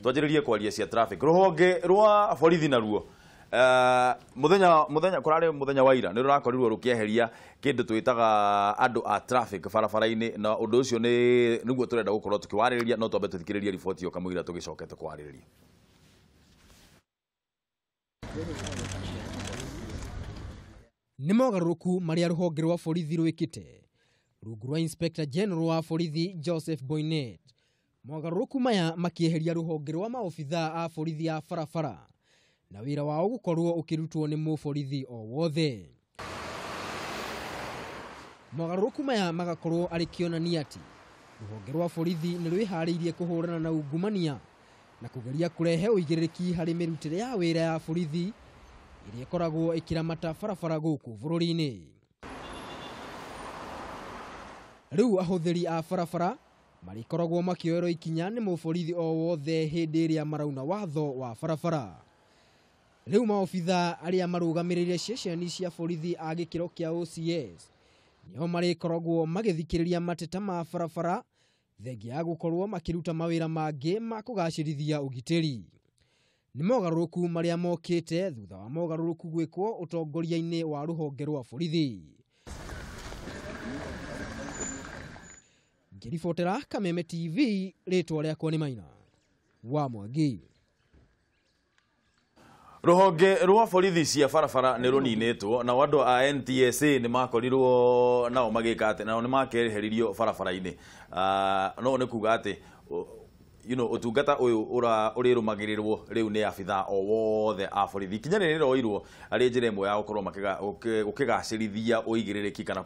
Twanjĩrĩrie kwaria cia traffic. Rũhonge rwa borithi naruo muthenya kurari muthenya wa ira ni rurakorirwo rukieheria kindu twitaga andu a traffic barabara-ini, na undu ucio ni niguo turenda gukorwo tukiwaririria, no twambe tuthikiririe riboti yo kamũira tugicokete kwaririria. Nĩ mogarũrũku marĩa rũhonge rwa borithi rwĩkĩte rungu rwa Inspector General wa borithi Joseph Boynet. Mogarũrũku maya makĩeheria rũhonge rwa maobithaa a borithi a barabara na wĩra wao gũkorwo ũkĩrutwo nĩ mũborithi o wothe. Mogarũrũku maya magakorwo arĩ kĩonania atĩ rũhonge rwa borithi nĩ rwĩharĩirie kũhũrana na ungumania na kũgeria kũrehe ũigĩrĩrĩki harĩ mĩrutĩre ya wĩra ya borithi ĩrĩa ĩkoragwo ĩkĩramata barabara gũkũ bũrũri-inĩ. Rĩu ahũthĩri a barabara marĩkoragwo makĩoerwo ikinya nĩ mũborithi o wothe hĩndĩ ĩrĩa marauna watho wa barabara. Rĩu maobithaa arĩa marũgamĩrĩire ceceni cia borithi a gĩkĩro kĩa OCS nĩo marĩkoragwo magĩthikĩrĩria mateta ma barabara thengia ya gũkorwo makĩruta mawĩra mangĩ ma kũgacĩrithia ũgitĩri. Nĩ mogarũrũku marĩa mokĩte thutha wa mogarũrũku gwĩkwo ũtongoria-inĩ wa rũhonge rwa borithi. Ngĩribotera Kameme TV, rĩtwa rĩakwa nĩ Maina wa Mwangi. Rũhonge rwa borithi cia barabara nĩ rũninĩtwo, nao andũ a NTSA nĩ makorirwo nao magĩka atĩ nao nĩ makeheririo barabara-inĩ. No nĩ kuga atĩ ũtungata ũyũ ũrĩrũmagĩrĩrwo rĩu nĩ abithaa o wothe a borithi. Ikinya rĩrĩ rĩroirwo arĩ njĩra ĩmwe ya gũkorwo gũkĩgacĩrithia ũigĩrĩrĩki kana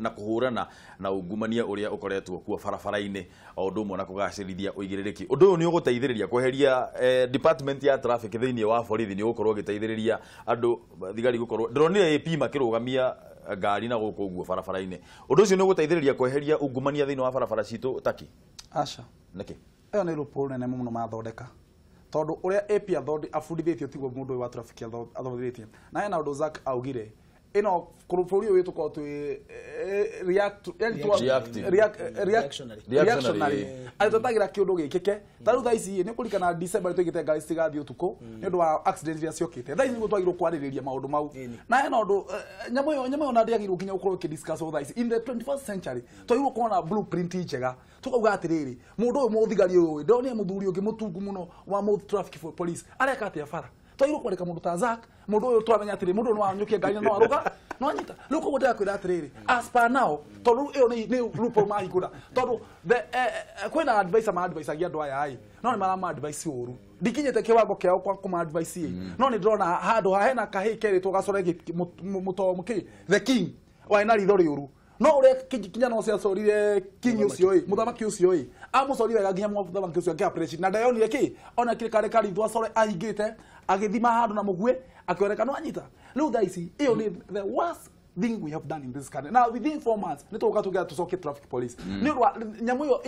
kũhũrana na ungumania ũrĩa ũkoretwo kuo barabara-inĩ, o ũndũ ũmwe na kũgacĩrithia ũigĩrĩrĩki. Ũndũ ũyũ nĩ ũgũteithĩrĩria kweheria department ya traffic thĩinĩ wa borithi, nĩ ũgũkorwo ũgĩteithĩrĩria andũ thigari gũkorwo ndĩronire AP makĩrũgamia ngari na gũkũ ũguo barabara-inĩ. Ũndũ ũcio nĩ ũgũteithĩrĩria kweheria ungumania thĩinĩ wa barabara citũ taki? Aca. Nĩkĩ? Ĩyo nĩ loophole nene mũno mathondeka, tondũ ũrĩa AP abundithĩtio tiguo mũndũ ũyũ wa traffic athondithĩtie. Na hena ũndũ Zack augire, ĩno bũrũri ũyũ tũkoragwo twĩ reactionary, atĩ twetagĩra kĩũndũ gĩkĩke. Ta rĩu thaa ici nĩ ũkũririkana December nĩtwaigĩte ngari citigathiĩ ũtukũ nĩ ũndũ wa accident iria ciokĩte. Thaa ici nĩguo twagĩrĩirwo kwarĩrĩria maũndũ mau. Na hena ũndũ nyamũ ĩyo ona ndĩagĩrĩirwo nginya gũkorwo ĩkĩdiscuss thaa ici. In the 21st century twagĩrĩirwo gũkorwo na blueprint njega, tukauga atĩrĩrĩ, mũndũ ũyũ mũthigari ũyũ ndonire mũthuri ũngĩ mũtungu mũno wa mũth traffic police areka atĩa bara. Twagĩrĩirwo kwandĩka mũndũ ta Zack, mũndũ ũyũ tũramenya atĩrĩ, mũndũ ũyũ no anyũkie ngari na no arũga no anyita. Rĩu koguo ndĩrakwĩra atĩrĩrĩ, as per now, tondũ ĩyo nĩ loophole mahingũra, tondũ kwĩna advisor ma advisagia andũ aya ĩ, no nĩ marama advice ũru. Ndikinyĩte kĩwango kĩao kwa kũma advice ĩ, no nĩ ndĩrona handũ hena kahĩĩ kerĩtwo gacore mũto the king warĩ na ritho rĩũru. No ũrĩa kinya no ciacorire king ũcio ĩ, mũthamaki ũcio ĩ, amũcorire wega nginya mũthamaki ũcio akĩ-appreciate. Na ndeyonire kĩ, ona kĩrĩ karĩ karithwo acore ahingĩte agĩthima handũ na mũguĩ akĩoneka no anyita. Rĩu thaa ici ĩyo nĩ the worst thing we have done in this country. Now within 4 months nĩ tũgũka tũgĩa tũcokie traffic police. Nĩ ũndũ wa nyamũ ĩyo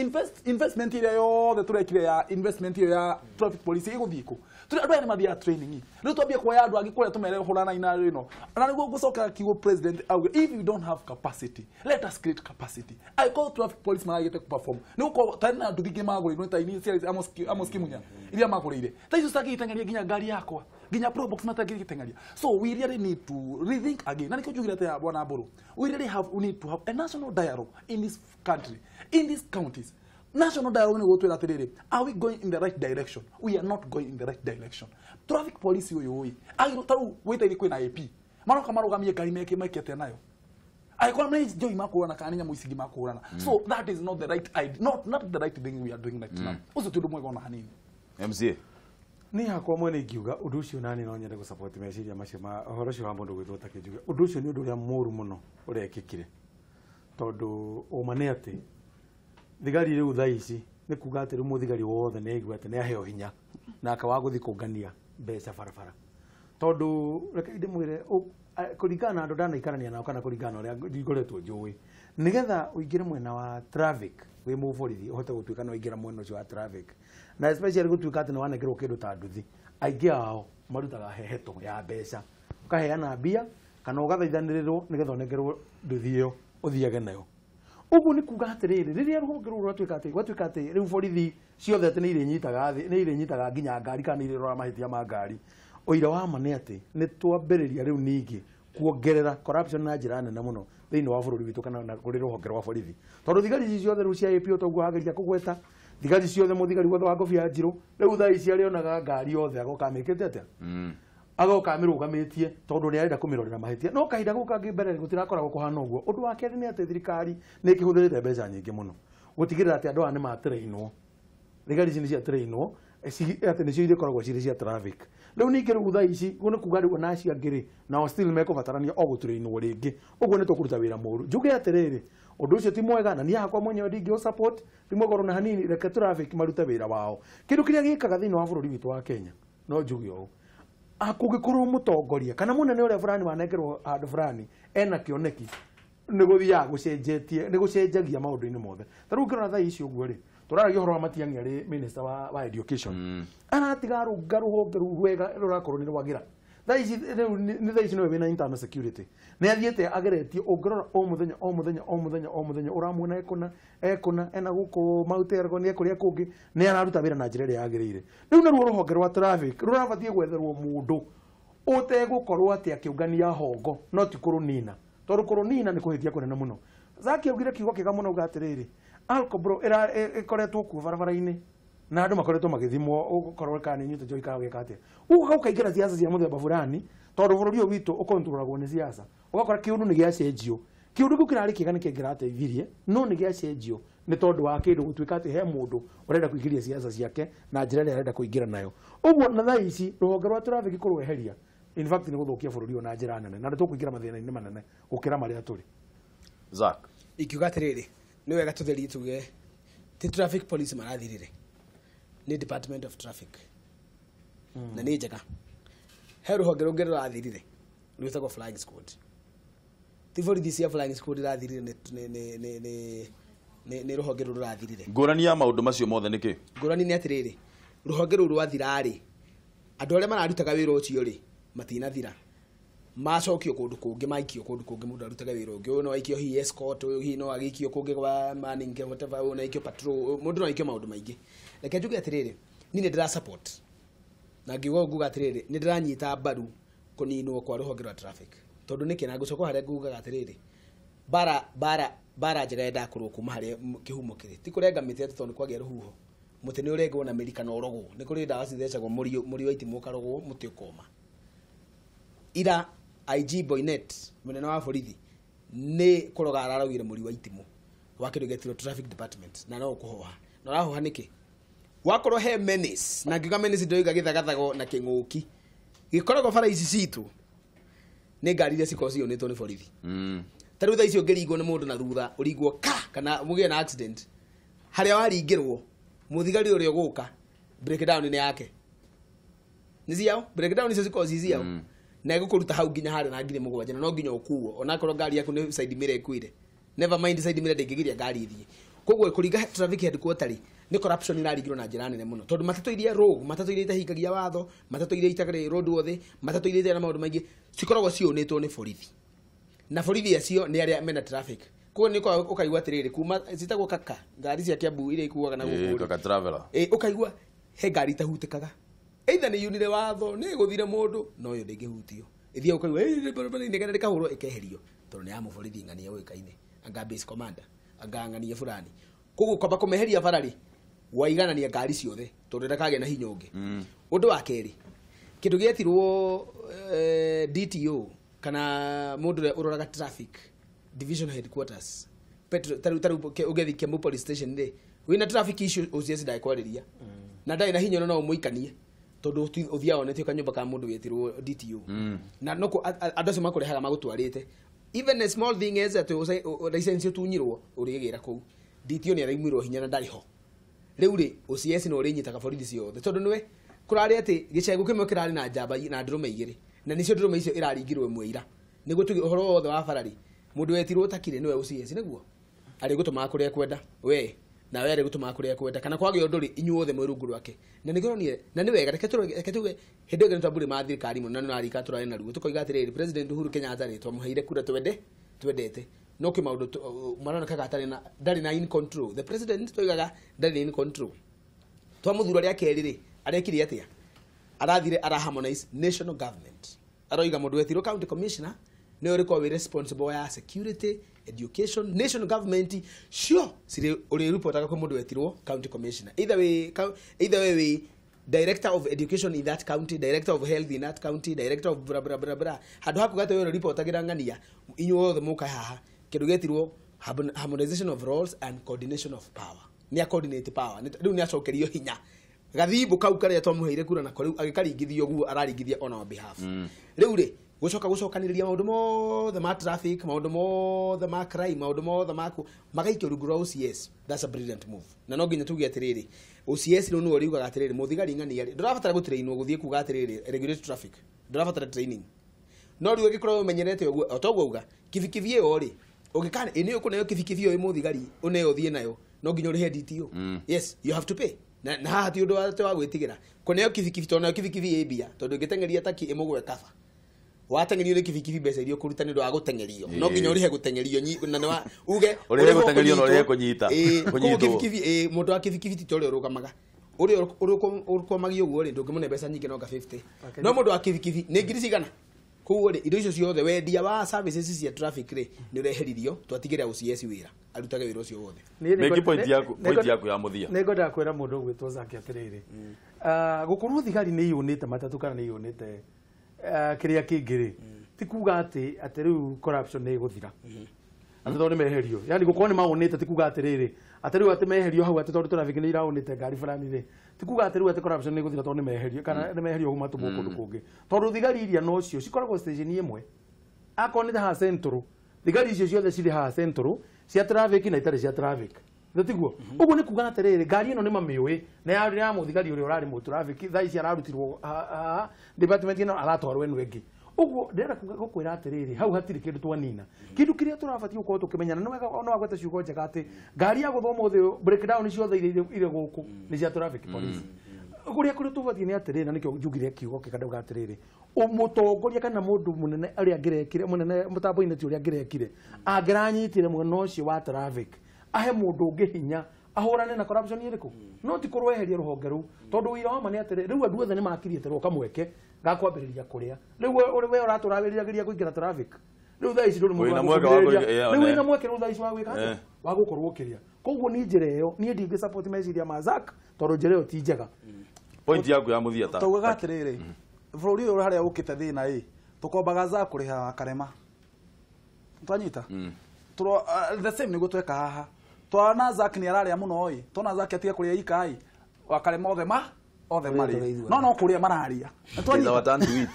investment ĩrĩa yothe tũrekire ya investment ĩyo ya traffic police ĩgũthiĩ kũ? Andũ aya nĩ mathiaga training. Rĩu twambie kuoya andũ angĩ kũrĩa tũmere hũrana na ĩno. Na nĩguo ngũcoka kiugo president auge, if you don't have capacity, let us create capacity. Angĩkorwo traffic police maragĩte kũ-perform, nĩ gũkorwo tarĩ na nduthi ingĩ magũrĩirwo ta ini cia Amos Kimunya iria magũrĩire. Ta icio citangĩgĩteng'eria nginya ngari yakwa, nginya Probox matangĩgĩteng'eria. So we really need to rethink again. Na nĩkĩo njugire atĩ bwana Mbũrũ, we really we need to have a national dialogue in this country, in these counties. National dialogue nĩ gũtwĩra atĩrĩrĩ, are we going in the right direction? We are not going in the right direction. Traffic police ũyũ ĩ, agĩrĩirwo ta rĩu wĩta-inĩ kwĩna AP, maroka marũgamie ngari meke atĩa nayo? Angĩkorwo nĩ njohi makũrana kana nĩ nyamũ ici ingĩ makũrana. So that is not the right idea, not the right thing we are doing right now. Ũcio ti ũndũ mwega ona hanini. MCA. Niĩ hakwa mwene ingiuga ũndũ ũcio nani no nyende gũ-support meciria macio ma ũhoro ũcio wa mũndũ gwĩtwo Takĩ Njuge. Ũndũ ũcio nĩ ũndũ ũrĩa mũru mũno ũrekĩkire, tondũ ũma nĩ atĩ thigari rĩu thaa ici nĩ kuga atĩ rĩu mũthigari wothe nĩ aigua atĩ nĩ aheo hinya nake wa gũthiĩ kũngania mbeca barabara. Tondũ reke ndĩmwĩre, kũringana na andũ ndanaikarania nao kana kũringana na ũrĩa ngoretwo njũĩ, nĩgetha ũingĩre mwena wa traffic wĩ mũborithi ũhote gũtuĩka no waingĩra mwena ũcio wa traffic, na especially gũtuĩka atĩ nĩ wanengerwo kĩndũ ta nduthi, aingĩ ao marutaga heheto ya mbeca, ũkaheana mbia kana ũgathaithanĩrĩrwo nĩgetha ũnengerwo nduthi ĩyo ũthiage nayo. Ũguo nĩ kuga atĩrĩrĩ, rĩrĩa rũhonge rũrũ rwatuĩka atĩ gwatuĩka atĩ rĩu borithi ciothe atĩ nĩ irĩnyitaga thĩ, nĩ irĩnyitaga nginya ngari kana nĩ irĩrora mahĩtia ma ngari, ũira wa ma nĩ atĩ nĩ twambĩrĩria rĩu ningĩ kuongerera corruption na njĩra nene mũno thĩinĩ wa bũrũri witũ kana na kũrĩ rũhonge rwa borithi. Tondũ thigari ici ciothe rĩu cia APO toguo wageria kũgweta, thigari ciothe mũthigari wothe wa ngobia njirũ rĩu thaa ici arĩonaga ngari yothe agoka amĩkĩte atĩa, agoka amĩrũgamĩtie tondũ nĩ arenda kũmĩrorera mahĩtia. No kahinda gũkũ kangĩ mbere gũtirakoragwo kũhana ũguo. Ũndũ wa kerĩ nĩ atĩ thirikari nĩ ĩkĩhũthĩrĩte mbeca nyingĩ mũno gũtigĩrĩra atĩ andũ aya nĩ matĩrĩinwo, thigari ici nĩ ciatĩrĩinwo atĩ nĩcio irĩkoragwo cirĩ cia traffic. Rĩu ningĩ rĩu thaa ici nĩ kuga rĩu ona acio angĩ rĩ nao still mekũbatarania o gũtũrĩinwo rĩngĩ. Ũguo nĩ tũkũruta wĩra mũru. Njuge atĩrĩrĩ, ũndũ ũcio ti mwega na niĩ hakwa mwenyewe ndingĩ support, ti mwega ona hanini. Reke traffic marute wĩra wao. Kĩndũ kĩrĩa gĩkaga thĩinĩ wa bũrũri witũ wa Kenya no njuge ũũ, kũngĩkorwo mũtongoria kana mũnene ũrĩa fulani wanengerwo handũ fulani ena kĩoneki, nĩ gũthiaga gũcenjetie, nĩ gũcenjagia maũndũ-inĩ mothe. Ta rĩu ũngĩrora thaa ici ũguo rĩ, tũraragia ũhoro wa Matiang'i arĩ minister wa education, aratiga arũnga rũhonge rũu rwega rũrakorwo nĩ rwagĩra. Thaa ici rĩu nĩ thaa ici nĩwe wĩna internal security, nĩ athiĩte ageretie, ũngĩrora o mũthenya o mũthenya o mũthenya o mũthenya ũramuona ekũna ekũna ena gũkũ Mount Elgon ekũrĩa kũngĩ, nĩ araruta wĩra na njĩra ĩrĩa yagĩrĩire. Rĩu naruo rũhonge rwa traffic rũrabatiĩ gwetherwo mũndũ ũtegũkorwo atĩ akĩũngania hongo, no ti kũrũnina, tondũ kũrũnina nĩ kũhĩtia kũnene mũno. Zaki augire kiugo kĩega mũno auga atĩrĩrĩ, alcohol ĩkoretwo kuo barabara-inĩ na andũ makoretwo magĩthimwo ũkorwo kana nĩ nyuĩte njohi kana ũgeka atĩa. Ũgoka ũkaingĩra siasa cia mũthemba fulani, tondũ bũrũri ũyũ witũ ũkontrolagwo nĩ siasa, ũgakora kĩũndũ nĩ gĩacenjio. Kĩũndũ kĩu kĩrarĩ kĩega nĩ kĩngĩrateithirie, no nĩ gĩacenjio nĩ tondũ wa kĩndũ gũtuĩka atĩ he mũndũ ũrenda kũingĩria siasa ciake na njĩra ĩrĩa arenda kũingĩra nayo. Ũguo na thaa ici rũhonge rwa traffic kũrweheria in fact nĩ gũthũkia bũrũri ũyũ na njĩra nene, na nĩ tũkũingĩra mathĩna-inĩ manene gũkĩra marĩa tũrĩ. Zack, ingiuga atĩrĩrĩ, nĩ wega tũtherie tuge ti traffic police marathirire, nĩ department of traffic na nĩ njega. He rũhonge rũngĩ rũrathirire rwĩtagwo flying squad. Ti borithi cia flying squad irathirire, nĩ rũhonge rũrũ rũrathirire. Ngũrani ya maũndũ macio mothe nĩ kĩ? Ngũrani nĩ atĩrĩrĩ, rũhonge rũu rwathira-rĩ, andũ arĩa mararutaga wĩra ũcio rĩ matinathira, macokio kũndũ kũngĩ, maikio kũndũ kũngĩ, mũndũ arutage wĩra ũngĩ. Ũyũ no aikio hihi escort, ũyũ hihi no agĩikio kũngĩ kwa manning whatever, ũyũ no aikio patrol, mũndũ no aikio maũndũ maingĩ. Reke njuge atĩrĩrĩ, niĩ nĩ ndĩra support na ngiuga nguga atĩrĩrĩ, nĩ ndĩranyita mbaru kũninwo kwa rũhonge rwa traffic. Tondũ nĩkĩ? Na ngũcoka harĩa ngugaga atĩrĩrĩ, bara njega yendaga kũrũo kuma harĩa kĩhumo kĩrĩ, ti kũrenga mĩtĩ atĩ tondũ nĩ kwagĩa rũhuho. Mũtĩ nĩ ũrengwo na mĩri kana ũrogwo, nĩ kũrĩ ndawa cithecagwo mũri wa itimũ ũkarogwo mũtĩ ũkoma. Ira IG Boynet mũnene wa borithi nĩ kũroga ararogire mũri wa itimũ wa kĩndũ gĩetirwo traffic department, na no ũkũhoha na ũrahoha nĩkĩ? Wakorwo he menace, na ngiuga menace ndoiga gĩthagathago na kĩng'ũki gĩkoragwo bara ici citũ nĩ ngari iria cikoragwo ciyũnĩtwo nĩ borithi. Ta rĩu thaa ici ũngĩringwo nĩ mũndũ na thutha ũringwo ka kana mũgĩe na accident, harĩa waringĩrwo mũthigari ũrĩa ũgũka breakdown nĩ yake, nĩ ciao breakdown icio cikoragwo ci ciao, na ĩgũkũruta hau nginya harĩa na 7,000, na no nginya ũkuo onakorwo ngari yaku nĩ side mirror ĩkuire. Never mind side mirror ndĩngĩgiria ngari ĩthiĩ. Koguo kũringa traffic headquarter rĩ, nĩ corruption ĩraringirwo na njĩra nene mũno, tondũ matatũ iria rogue, matatũ iria itahingagia watho, matatũ iria itarĩ road wothe, matatũ iria itarĩ na maũndũ maingĩ cikoragwo ciũnĩtwo nĩ borithi, na borithi acio nĩ arĩa mena traffic. Koguo nĩ ũkaigua atĩrĩrĩ, kuma citagwo kaka ngari cia Kiambu iria ikuaga na gũkũ kaka traveler, ũkaigua he ngari itahutĩkaga, either nĩ yunire watho nĩ ĩgũthire mũndũ, no yo ndĩngĩhutio, ĩthiaga ũkaigua barabara-inĩ kana rĩkahũrwo ĩkeherio tondũ nĩ ya mũborithi ng'ania ũĩkaine, anga base commander, anga ng'ania fulani. Koguo kwamba kũmeheria bara rĩ, waiganania ngari ciothe tondũ ndakagĩa na hinya ũngĩ. Ũndũ wa kerĩ, kĩndũ gĩetirwo DTO kana mũndũ ũrĩa ũroraga traffic division headquarters petro, taru ũgĩthiĩ Kiambu police station rĩ, wĩna traffic issue OCS ndagĩkwarĩria na ndarĩ na hinya no ũmũikanie tondũ ũthiaga wonetio kanyũmba ka mũndũ wĩtirwo DTO, na no andũ acio makũrehaga magũtwarĩte. Even a small thing as atĩ license ũtunyirwo ũrĩgĩra kũu, DTO nĩ araimwirwo hinya na ndarĩ ho. Rĩu rĩ OCS no ũrĩnyitaga borithi ciothe, tondũ nĩwe kũrarĩ atĩ gĩcegũ kĩmwe kĩrarĩ na njamba na ndũrũme igĩrĩ, na nĩcio ndũrũme icio ĩraringirwo ĩmwe ira. Nĩguo tuge ũhoro wothe wa bara rĩ, mũndũ wetirwo takire nĩwe OCS, nĩguo arĩgũtũmaga kũrĩa ekwenda we, nawe arĩgũtũmaga kũrĩa ekwenda, kana kwagĩa ũndũ rĩ inyuothe mwĩ rungu rwake. Na nĩkĩo na nĩ wega, reke tuge hĩndĩ ĩyo nĩ twambũrĩ ma thirikari mũno, na nĩ narika tũrarĩ na ruo tũkoiga atĩrĩrĩ, President Uhuru Kenyatta rĩ twamũheire kura twendete, No kwĩ maũndũ maronekaga atarĩ na ndarĩ na in control. The president toigaga ndarĩ in control. Twamuthura rĩa kerĩ rĩ, arekire atĩa? Arathire ara harmonize national government. Aroiga mũndũ wetirwo county commissioner nĩwe ũrĩkorwo wĩ responsible ya security, education, national government cio cirĩ ũrĩripotaga kwĩ mũndũ wetirwo county commissioner. Either way, either way wĩ director of education in that county, director of health in that county, director of bra bra bra bra. Handũ haku gate wewe ũrĩripotagĩra ng'ania inyuothe mũka haha kĩndũ gĩetirwo harmonization of roles and coordination of power. Nĩ a coordinate power. Rĩu nĩ acokerio hinya. Gathimbo kau karĩa twamũheire kura nako rĩu agĩkaringithio ũguo araringithia on our behalf. Rĩu rĩ gũcoka gũcokanĩrĩria maũndũ mothe ma traffic, maũndũ mothe ma crime, maũndũ mothe ma magaikio rungu rwa OCS. That's a brilliant move. Na no nginya tuge atĩrĩrĩ, OCS rĩu nĩwe ũriugaga atĩrĩrĩ, mũthigari ng'ania rĩ, ndũrabatara gũtrainwo gũthiĩ kuga atĩrĩrĩ regulate traffic, ndũrabatara training. No rĩu ũngĩkorwo ũmenyerete ũguo, o toguo auga, kibikibi ĩyo rĩ, ũngĩkana ĩ nĩ ũkũneo kibikibi ĩyo ĩ mũthigari ũneo ũthiĩ nayo, no nginya ũrĩhe DTO. Yes, you have to pay. Na haha ti ũndũ wa gwĩtigĩra kũneo kibikibi, tondũ nayo kibikibi ĩ mbia, tondũ ĩngĩteng'eria taki ĩmũgwe kaba. Wateng'erio nĩ kibikibi mbeca iria ũkũruta nĩ ũndũ wa gũteng'erio, no nginya ũrĩhe gũteng'erio na nĩ uge ũrĩhe gũteng'erio na ũrĩhe kũnyita. Koguo kibikibi mũndũ wa kibikibi ti ta ũrĩa ũrũgamaga, ũrĩa ũrũkwamagia ũguo rĩ, ndũngĩmũne mbeca nyingĩ no nga 50. No mũndũ wa kibikibi nĩ ngiri cigana? Koguo rĩ, indo icio ciothe wendia wa services cia traffic rĩ nĩ ũreheririo, twatigĩra OCS wĩra arutage wĩra ũcio wothe. Meki point yaku ya mũthia. Nĩ ngwendaga kwĩra mũndũ ũgwĩtwo Zaki atĩrĩrĩ, gũkorwo thigari nĩ iyũnĩte matatũ kana nĩ iyũnĩte kĩrĩa kĩngĩ rĩ, ti kuga atĩ rĩu corruption nĩ ĩgũthira atĩ tondũ nĩ meherio. Yani gũkorwo nĩ maũnĩte ti kuga atĩrĩrĩ atĩ rĩu atĩ meherio hau atĩ tondũ traffic nĩ iraũnĩte ngari fulani rĩ, ti kuga atĩ rĩu atĩ corruption nĩ ĩgũthira tondũ nĩ meherio kana nĩ meherio hau matũmwo kũndũ kũngĩ, tondũ thigari iria nocio cikoragwo station ĩmwe. Akorwo nĩ haha Central, thigari icio ciothe cirĩ haha Central cia traffic na itarĩ cia traffic. Tiguo ũguo nĩ kuga atĩrĩrĩ, ngari ĩno nĩ mamĩũĩ na yarĩ ya mũthigari ũrĩa ũrarĩ mũ traffic, thaa ici ararutirwo haha department ĩno aratwarwo ĩno ĩngĩ. Ũguo ndĩrenda gũkwĩra atĩrĩrĩ, hau hatirĩ kĩndũ twanina. Kĩndũ kĩrĩa tũrabatiĩ gũkorwo tũkĩmenyana, nĩ wega no wagweta ciugo njega atĩ ngari ya gũthwo ũmũthĩ breakdown ciothe iria irĩ gũkũ nĩ cia traffic police. Kũrĩa kũrĩa tũbatiĩ nĩ atĩrĩrĩ, na nĩkĩo njugire kiugo kĩga ndauga atĩrĩrĩ, mũtongoria kana mũndũ mũnene ũrĩa angĩrekire, mũnene mũtambo-inĩ ti ũrĩa angĩrekire, angĩranyitire mwena ũcio wa traffic ahe mũndũ ũngĩ hinya ahũrane na corruption ĩrĩkũ, no ti kũrweheria rũhonge rũu, tondũ ũira wa ma nĩ atĩrĩ, rĩu andũ othe nĩ makiriĩte kamweke ga kwambĩrĩria kũrĩa. Rĩu we ũratũra wĩriragĩria kũingĩra traffic, rĩu thaa ici ndũrĩ mũndũ wa gũkũgirĩrĩria, rĩu wĩna mweke rĩu thaa ici wa gwĩka atĩa, wa gũkorwo ũkĩrĩa. Koguo niĩ njĩra ĩyo niĩ ndingĩ support meciria ma Zack tondũ njĩra ĩyo ti njega. Point yaku ya mũthia ta taugaga atĩrĩrĩ, bũrũri ũyũ harĩa ũkĩte thĩna ĩ, tũkombaga Zack kũrĩha Karema, twanyita the same nĩguo tweka haha. Twana Zack nĩ ararĩa mũno ĩ, twana Zack atiga kũrĩa ika ĩ, wakarema othe ma othe marĩ no kũrĩa mararia. Is our turn to eat.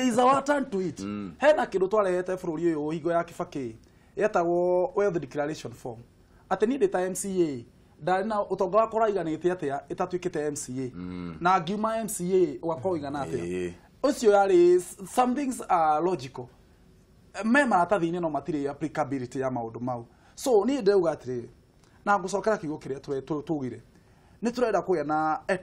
Is our turn to eat. Hena kĩndũ twarehete bũrũri ũyũ hingo ya Kibaki yetagwo wealth declaration form, atĩ niĩ ndĩ ta MCA ndarĩ na ũtonga wakwa ũraiganĩte atĩa ĩtatuĩkĩte MCA, na ngiuma MCA ũgakorwo ũigana atĩa. Ũcio yarĩ some things are logical, me maratathi-inĩ no matirĩ applicability ya maũndũ mau. So niĩ ndĩrauga atĩrĩrĩ, na ngũcokera kiugo kĩrĩa tugire, nĩ tũrenda kũgĩa na a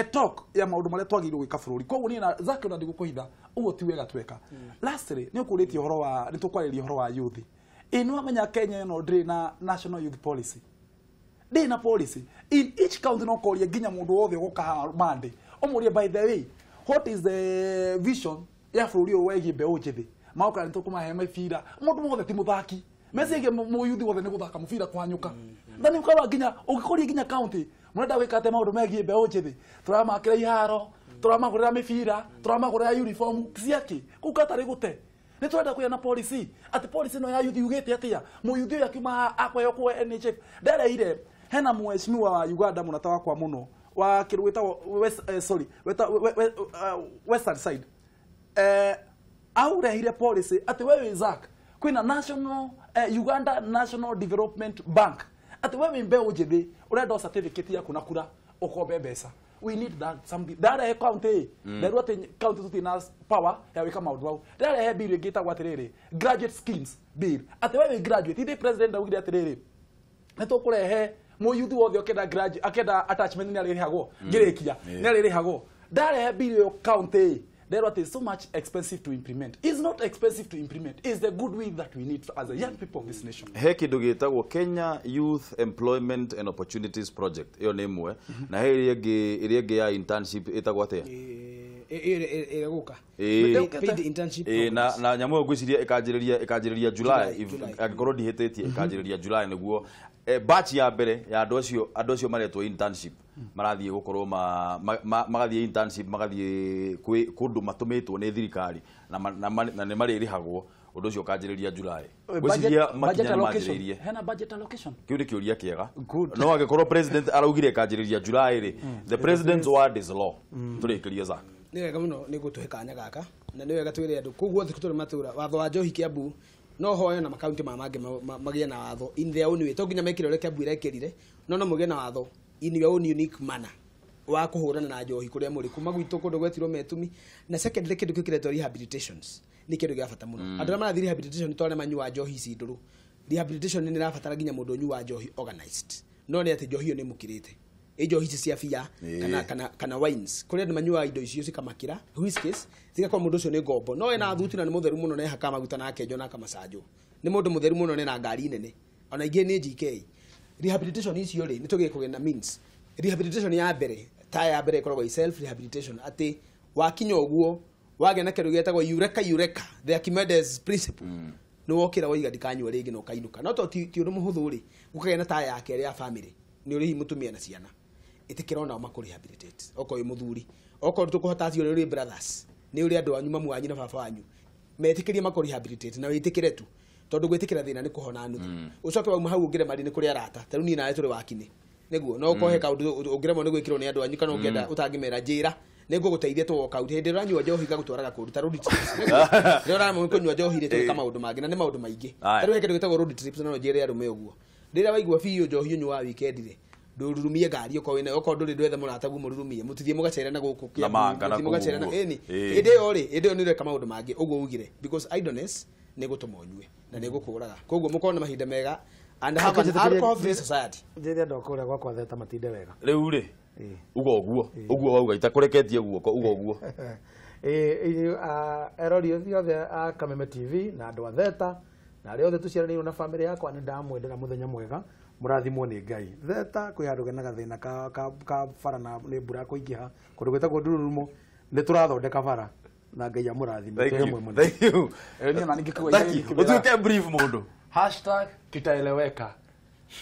talk ya maũndũ marĩa twagĩrĩirwo gwĩka bũrũri. Koguo niĩ na Zack ona ndigũkũhitha, ũguo ti wega tweka. Lastly, nĩ ũkũrĩtie ũhoro wa nĩ tũkwarĩria ũhoro wa youth. Ĩ nĩ wamenya Kenya ĩno ndĩrĩ na national youth policy, ndĩrĩ na policy in each county. No kũria nginya mũndũ wothe ũgũka haha Monday ũmũrie, by the way, what is the vision ya bũrũri ũyũ wegiĩ mbeũ njĩthĩ? Maũka nĩ tũkũmahe mĩbira, mũndũ wothe ti mũthaki, meciria mũyuthi wothe nĩ gũthaka mũbira kũhanyũka. Na nĩ ũkoraga nginya ũngĩkũria nginya county mũrenda gwĩka atĩa maũndũ megiĩ mbeũ njĩthĩ, tũramakĩra iharo, tũramagũrĩra mĩbira, tũramagũrĩra uniform ciakĩ kũu gatarĩ gũte. Nĩ tũrenda kũgĩa na policy atĩ policy ĩno ya youth yugĩte atĩa, mũyuthi ũyũ akiuma akweheo kwa NHF. Ndereire hena mheshimiwa wa Uganda mũrata wakwa mũno wa kĩndũ gĩtagwo West, sorry, Western side, aurehire policy atĩ we wĩ Zack kwĩna national Uganda National Development Bank, atĩ we wĩ mbeũ njĩthĩ ũrenda certificate yaku na kura ũkombe mbeca. We need that something. Ndarehe county, nderwo atĩ county tũtirĩ na power ya gwĩka maũndũ mau. Ndarehe bill ĩngĩ ĩtagwo atĩrĩrĩ, graduate schemes bill, atĩ we wĩ graduate, ithe president augire atĩrĩrĩ, nĩ tũkũrehe mũyuthi wothe ũkĩenda graduate akĩenda attachment nĩ arĩrĩhagwo, ngĩrĩkia nĩ arĩrĩhagwo. Ndarehe bill ĩyo county, Nderwo atĩ so much expensive to implement. It's not expensive to implement, it's the goodwill that we need as a young people of this nation. He kindu gitagwo Kenya Youth Employment and Opportunities Project, iyo nĩ ĩmwe, na he ĩrĩa ĩngĩ ya internship ĩtagwo atĩa? Ĩrĩa gũka. Paid internship. Na nyamũ ĩyo ngwĩciria ĩkanjĩrĩria July, angĩkorwo ndihĩtĩtie, ĩkanjĩrĩria July nĩguo batch ya mbere ya andũ acio maretwo internship marathiĩ gũkorwo magathiĩ internship, magathiĩ kũndũ matũmĩtwo nĩ thirikari na nĩ marĩrĩhagwo. Ũndũ ũcio ũkanjĩrĩria July. Ngwĩciria makinya nĩ manjĩrĩirie. Hena budget allocation? Kĩu nĩ kĩũria kĩega. No angĩkorwo president araugire ĩkanjĩrĩria July rĩ, the president's word is law. Tũrĩkĩrie, Zack. Nĩ wega mũno nĩ gũtũhe kanya gaka, na nĩ wega twĩre andũ kũu guothe tũrĩ matũra watho wa njohi Kiambu no hoyo na makaunti ma mangĩ magĩe na watho in their own way. To nginya mekĩre ũrĩa Kiambu ĩrekĩrire, no mũgĩe na watho in your own unique manner wa kũhũrana na njohi kũrĩa mũrĩ, kuma gwitũ kũndũ gwetirwo metumi. Na secondly, kĩndũ kĩu kĩretwo rehabilitations nĩ kĩndũ gĩa bata mũno. Andũ arĩa marathiĩ rehabilitation to arĩa manyuaga njohi ici ndũrũ. Rehabilitation nĩ ĩrabatara nginya mũndũ ũnyuaga njohi organized, no nĩ atĩ njohi ĩyo nĩ ĩmũkĩrĩte, ĩ njohi ici cia bia kana wines, kũrĩa andũ manyuaga indo icio cikamakĩra, whiskies cigakorwo mũndũ ũcio nĩ ngombo, no ena thuti na nĩ mũtheru mũno, na ehaka maguta na akenjwo na akamacanjwo, nĩ mũndũ mũtheru mũno, na ngari nene ona ingĩ nĩ GK. Rehabilitation icio rĩ, nĩ tũgĩe kũgĩa na means. Rehabilitation ya mbere, ta ya mbere ĩkoragwo ĩ self rehabilitation, atĩ wakinya ũguo wagĩa na kĩndũ gĩtagwo eureka, eureka, the Archimedes principle, nĩ wokĩra waiga ndikanyua rĩngĩ na ũkainũka. No to ti ũndũ mũhũthũ rĩ, gũkagĩa na taya ya kerĩ ya family, nĩ ũrĩ hihi mũtumia na ciana, ĩtĩkĩra onao makũ rehabilitate. Okorwo wĩ mũthuri, okorwo tũkũhota acio nĩ ũrĩ brothers, nĩ ũrĩ andũ anyu, mamu wanyu na baba wanyu, metĩkĩrie makũ rehabilitate na wĩtĩkĩre tu, tondũ gwĩtĩkĩra thĩna nĩ kũhona nuthu. Ũcoke wauma hau ũngĩrema nĩ kũrĩ arata, ta rĩu niĩ nawe tũrĩ wakinĩ nĩguo no ũkorwo he kaũndũ ũngĩremwo nĩ gwĩkĩrwo nĩ andũ anyu kana ũngĩenda ũtangĩmera, njĩra nĩ ngũgũteithia tũ walk out. Hĩndĩ ĩrĩa ũranyua njohi ngagũtwaraga kũndũ ta road trips. Rĩrĩa ũraremwo nĩ kũnyua njohi rĩ, tũgĩka maũndũ mangĩ na nĩ maũndũ maingĩ. Ta rĩu he kĩndũ gĩtagwo road trips, na no njĩre arũme ũguo, rĩrĩa waigua biũ njohi ũnyuaga weekend rĩ, ndũrurumie ngari okorwo wĩna, okorwo ndũrĩ ndwethe mũrataguo mũrurumie, mũtithiĩ mũgacere na gũkũ Na manga na mũtithiĩ mũgacere na kũu ũguo. Ĩni hĩndĩ ĩyo rĩ, hĩndĩ ĩyo nĩ ũreka maũndũ mangĩ ũguo ugire, because idleness nĩ gũtũma ũnyue na nĩ gũkũraga. Koguo mũkorwo na mahinda mega and have an alcohol free society. Njĩre andũ akũrĩa gwakwa theta matinde wega. Rĩu rĩ, uga ũguo ũguo wauga itakũreketie guoko, uga ũguo. Inyuĩ erori othe a Kameme TV na andũ a theta na arĩa othe tũciaranĩirwo na bamĩrĩ yakwa, nĩ ndamwendera mũthenya mwega, mũrathimwo nĩ Ngai. Theta kwĩ handũ kena gathĩna ka bara na nĩ mbura kũingĩha kũndũ gwĩtagwo Ndururumo, nĩ tũrathondeka bara na Ngai amũrathime. Thank Twĩ you. hamwe mũno. Thank you. Niĩ ona ningĩkĩgwa Thank you. Ũtuĩke brief mũndũ. #Tutaeleweka.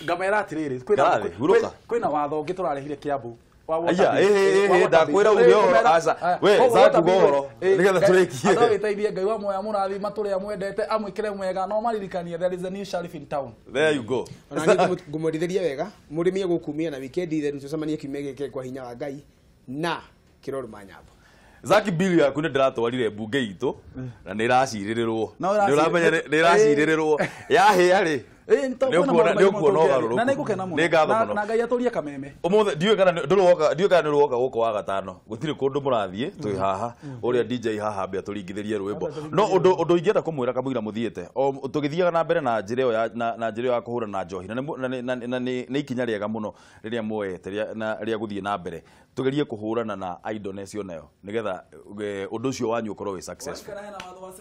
Ngamera atĩrĩrĩ, Ngathĩ, hurũka. Kwĩna watho ũngĩ tũrarehire Kiambu wa water Aya, bill. Wa water ndakwĩra bill. uge ũhoro, Ngũmera- aca. Aya, We, koguo Zack, water uga bill, ũhoro, nĩgetha tũrĩkie. Andũ agĩteithie Ngai wa muoya mũrathi matũrĩa mwendete amwĩkĩre mwega, no maririkanie there is a new sheriff in town. There you go. Ona niĩ ngũmwendithĩria wega mũrĩmi egũkumia na weekend theru, tũcemanie kiumia gĩkĩ kwa hinya wa Ngai na kĩrorũ ma nyambo. Zaki, bill yaku nĩ ndĩratwarire mbunge itũ na nĩ ĩracirĩrĩrwo. No Nĩ ũramenya nĩ ĩracirĩrĩrwo yahĩa rĩ, nĩ ũkuona ũgarũrũku. Na nĩ ngũkena mũno. Nĩ ngatho Na mũno. na Ngai atũrie Kameme. Ũmũthĩ ndiũĩ kana ndũroka, ndiũĩ kana nĩ ũroka gũkũ wa gatano, gũtirĩ kũndũ mũrathiĩ, twĩ haha ũrĩa DJ haha ambia tũringithĩrie rwĩmbo. No ũndũ ingĩenda kũmwĩra kamũira mũthiĩte o tũgĩthiaga na mbere na njĩra ĩyo na njĩra ĩyo ya kũhũrana na njohi, na nĩ ikinya rĩega mũno rĩrĩa muoete rĩa gũthiĩ na mbere tũgerie kũhũrana na idleness onayo nĩgetha ũndũ ũcio wanyu ũkorwo wĩ successful. Kana hena watho wa